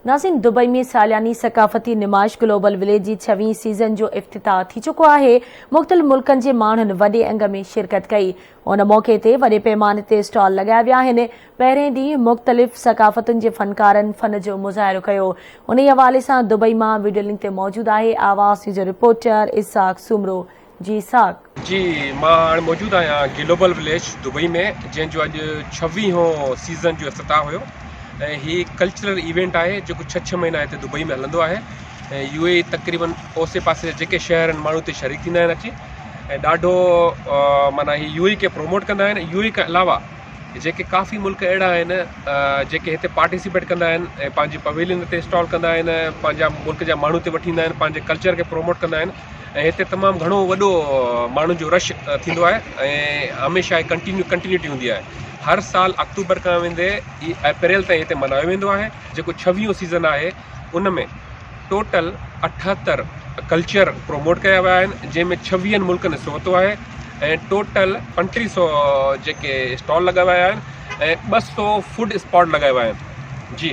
ناظرين دبئي ۾ سالياني ثقافتي نمائش گلوبل وليج جي ڇويهين سيزن جو افتتاح ٿي چڪو آهي، مختلف ملڪن جي ماڻهن وڏي انگ ۾ شرڪت ڪئي، ان موقعي تي وڏي پيماني تي اسٽال لڳايا ويا آهن، پهرين ڏينهن مختلف ثقافتن جي فنڪارن فن جو مظاهرو ڪيو، انهي حوالي سان دبئي مان وڊيو لنڪ تي موجود آهي آواز نيوز جو رپورٽر اسحاق سومرو جي اسحاق. جي مان هاڻي موجود آهيان گلوبل وليج دبئي ۾ جنهن جو اڄ ڇويهون سيزن جو افتتاح هيو ۽ هي ڪلچرل ايونٽ آهي جيڪو ڇهه ڇهه مهينا هتي دبئي ۾ هلندو آهي ۽ يو اي تقريبن اوسي پاسي جا جيڪي شهر آهن ماڻهو هتي شريڪ ٿيندا آهن اچي ۽ ڏاڍو معنيٰ هي يو اي کي پروموٽ ڪندا آهن يو اي کان علاوه جيڪي ڪافي ملڪ اهڙا آهن جيڪي هتي پارٽيسپيٽ ڪندا آهن ۽ پنهنجي پويلين تي اسٽال ڪندا آهن پنهنجا ملڪ جا ماڻهو هتي وٺي ايندا آهن پنهنجي ڪلچر کي پروموٽ ڪندا آهن ۽ هتي تمام گهڻو وڏو ماڻهن جو رش ٿيندو آهي ۽ هميشه ڪنٽينيو ڪنٽينيوٽي هوندي آهي هر سال آڪٽوبر کان ويندي اپريل تائين هتي ملهايو ويندو آهي جيڪو ڇويهون سيزن آهي ان ۾ ٽوٽل 78 ڪلچر پروموٽ ڪيا ويا آهن جنهن ۾ ڇويهن ملڪن حصو ورتو آهي ۽ ٽوٽل 35 سو جيڪي اسٽال لڳايا ويا آهن ۽ 200 فوڊ اسپاٽ لڳايا ويا آهن جي.